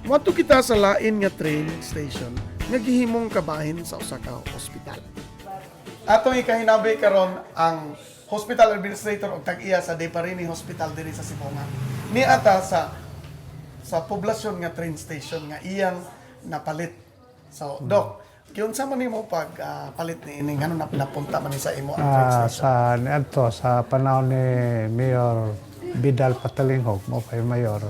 Moadto kita sa lain nga train station nga gihimong kabahin sa usa ka ospital. Atong ikahinabi karon ang hospital administrator og tag-iya sa Deparini Hospital diri sa Sibonga. Niata sa sa poblasyon nga train station nga iyang napalit. So, Doc, giunsa man nimo pag palit ni ini, ngano napunta man ni sa imo ang train station? Sa niadto sa panahon ni Mayor Vidal Patalinghog, mo kay mayor.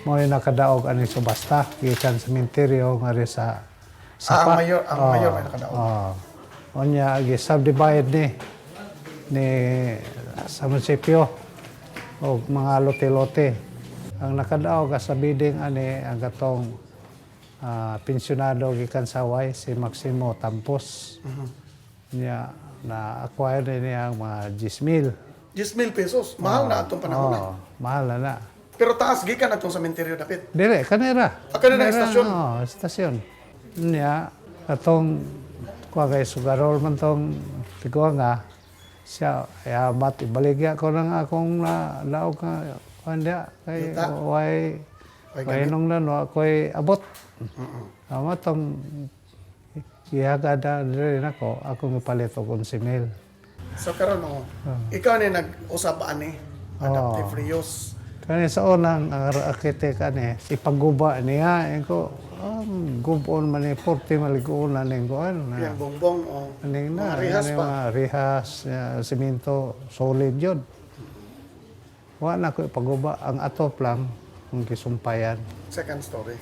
Mo nakadaog ani subasta gikan sa sementeryo ngari sa Ah, ang mayor may nakadaog. Oh. Unya gi subdivide ni ni sa munisipyo og mga lote-lote. Ang nakadaog sa bidding ani ang katong pensyonado gikan sa Hawaii, si Maximo Tampos. Niya na acquire ni niya ang mga 10,000. 10,000 pesos. Mahal na atong panahon na. Oh, mahal na na. Pero taas gikan atong sementeryo dapit. Dire, kanira. Ah, kanira istasyon? Oo, istasyon. Niya, katong kuha kay Sugarol man tong tiguan nga, siya, ya, mat, ibaligya ko ng akong na, laog nga, kuha niya, kay, Yuta. way, Way way nung lano, ako'y abot. Amo tong gihagada diri nako, akong ipalit og 11,000. So karon, oh, ikaw ni nag-usab ani adaptive reuse. Kani sa unang ang architect ani ipaguba niya ko gubon man ni 40 maliguon na ning kuan na. Yang bongbong o Aning na mga rehas ani pa. mga rehas, simento solid yun. Wa na ko ipaguba ang atop lang kung gisumpayan. Second story.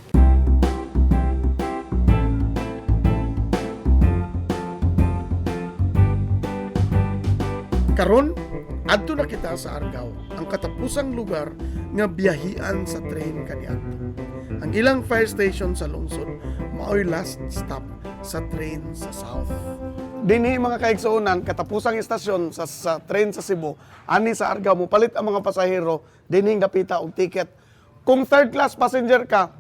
Karon, adto na kita sa Argao, ang katapusang lugar nga biyahian sa train kaniadto. Ang ilang fire station sa lungsod maoy last stop sa train sa south. Dinhi, mga kaigsuonan, katapusang istasyon sa train sa Cebu, ani sa Argao, mopalit ang mga pasahero dinhing dapita og ticket. Kung third class passenger ka,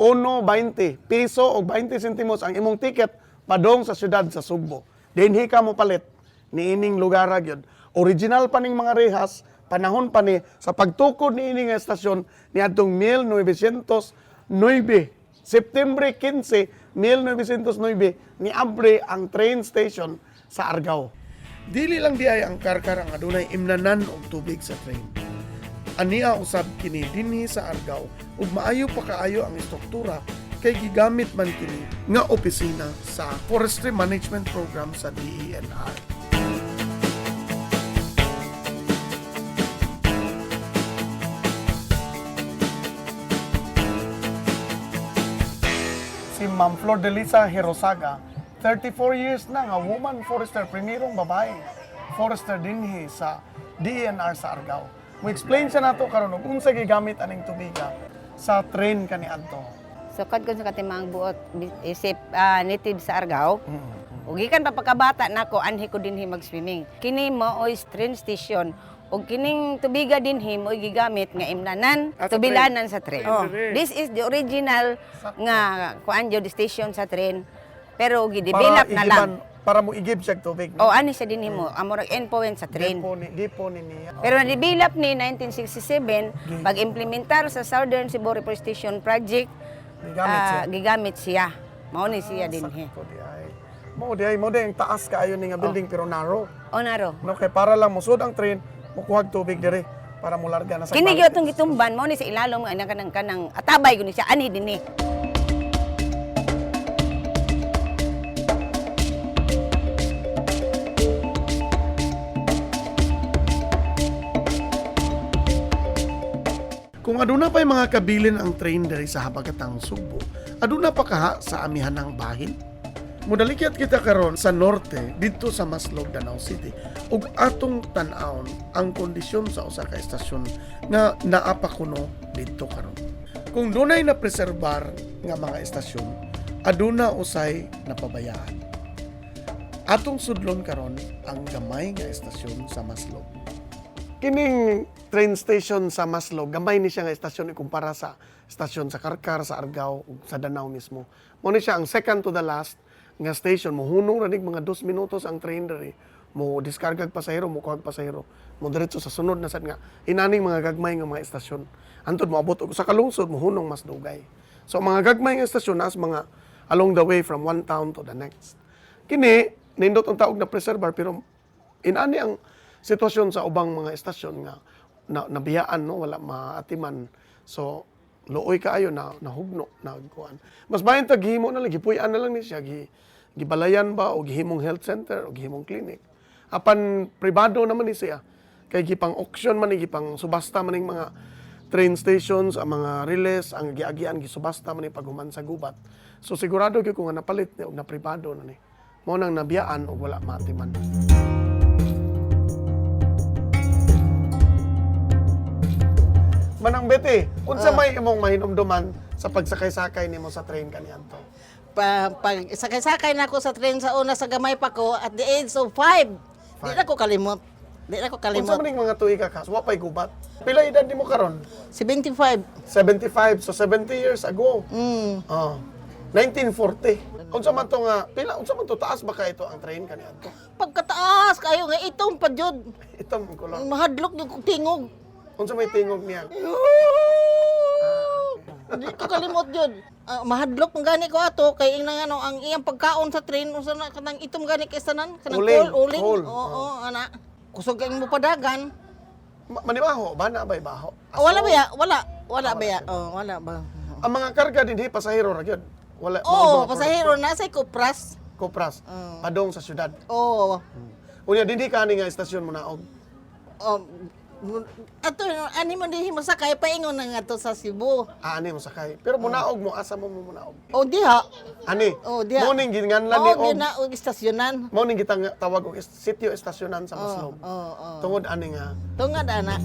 1.20 piso o 20 sentimos ang imong ticket padong sa syudad sa Sugbo. Dinhi ka mopalit niining lugar gyud. Original pa ning mga rehas, panahon pa ni sa pagtukod niini nga estasyon niadtong 1909. September 15, 1909 niabre ang train station sa Argao. Dili lang di ay ang Karkar ang adunay imnanan og tubig sa train. Ania usab kini dinhi sa Argao ug maayo pa kaayo ang istruktura kay gigamit man kini nga opisina sa Forestry Management Program sa DENR. Si Ma'am Flor de Lisa Hirosaga, 34 years na nga woman forester, primerong babae forester dinhi sa DENR sa Argao. Mo explain siya nato karon og unsa gigamit aning tubiga sa train kaniadto. Sukad ko sa katimang buot isip native sa Argao. Ug gikan pa pagkabata nako, anhi ko dinhi mag-swimming. Kini maoy train station ug kining tubiga dinhi mo'y gigamit nga imnanan, Ah, sa tubilanan sa train. Oh. This is the original nga kuan jud station sa train. Pero gidevelop na lang. Para mo igib siya og tubig. O ani siya dinhi mo, amorag endpoint sa train. Depo ni niya. Pero na-develop ni 1967 pag-implementar sa Southern Cebu Reforestation Project, Gigamit siya. Gigamit siya. Mao ni siya dinhi. Sakto di ay. Mo di ay ang taas kaayo ni nga building pero narrow. O naro. No, kay para lang musod ang train, mukuhag tubig diri para mularga na sa Kini balik. gyud tong gitumban mao ni sa ilalom nga kanang kanang atabay gud ni siya anhi dinhi. Kung aduna pa'y mga kabilin ang train diri sa habagatang Sugbo, aduna pa kaha sa amihanang bahin. Mudalikyat kita karon sa norte didto sa Maslog, Danao City ug atong tan-awon ang kondisyon sa usa ka estasyon nga naa pa kuno didto karon. Kung dunay na preserbar nga mga estasyon, aduna usay napabayaan. Atong sudlon karon ang gamay nga estasyon sa Maslog. Kining train station sa Maslog, gamay ni siya nga estasyon ikumpara sa estasyon sa Karkar, sa Argao, ug sa Danao mismo. Mo ni siya ang second to the last nga station. Mohunong ra nig mga 2 minutos ang train diri. Mo diskargag pasahero, mo kuhag pasahero. Mo diretso sa sunod na sad nga inaning mga gagmay nga mga estasyon. Antod moabot og sa kalungsod, mohunong mas dugay. So mga gagmay nga estasyon nas mga along the way from one town to the next. Kini nindot ang taog na preservar, pero inani ang sitwasyon sa ubang mga estasyon nga na, nabiyaan, no, wala maatiman. So luoy kaayo na nahugno, nagkuan. Mas bahin ta gihimo na lang, gipuy-an na lang ni siya, gibalayan ba o gihimong health center o gihimong clinic. Apan pribado naman ni siya kay gipang auction man ni, gipang subasta man ning mga train stations, ang mga relays, ang giagian gisubasta man ni paghuman sa gubat. So sigurado gyud ko nga napalit ni og napribado na ni. Mao nang nabiyaan og wala maatiman. Manang Betty, unsa may imong mahinumduman sa pagsakay-sakay nimo sa train kaniadto? Pag sakay-sakay na ako sa train sa una sa gamay pa ko at the age of 5. Di na ko kalimot. Di na ko Unsa kalimot. man ning mga tuig ka? Wa pay gubat. Pila edad nimo karon? 75. 75, so 70 years ago. Oh. 1940. Unsa man to nga pila, unsa man to, taas ba ka ito ang train kaniadto? Pagkataas kayo nga itong pa jud. Ito ang kolor. Mahadlok yung kong tingog. Unsa may tingog niya? Di ko kalimot jud. Ah, mahadlok man gani ko ato kay ing ano ang iyang pagkaon sa train, unsa na kanang itom gani kay sanan kanang Uling, kol, uling. kol. Oo, ana. Kusog kay mo padagan. Manibaho ba na bay baho? Ah, wala ba ya? Wala. Wala ba ya? Oh, wala ba? Ang mga karga dinhi pasahero ra gyud. Wala Oo, mga pasahero na sa Kupras. Kopras. Padong sa syudad. Oo. Unya dinhi kani nga istasyon mo naog. Oh, ato ani mo dinhi mosakay paingon na nga to sa Cebu. Ah, ani mo sakay. Pero munaog mo, asa mo mo munaog? Oh, diha. Ani. Oh, diha. Mo ning ginganlan ni Oh, og gina og istasyonan. mao ning gitang tawag og sitio estasyonan sa Maslog. Oo, oo. Tungod ani nga Tungod ana.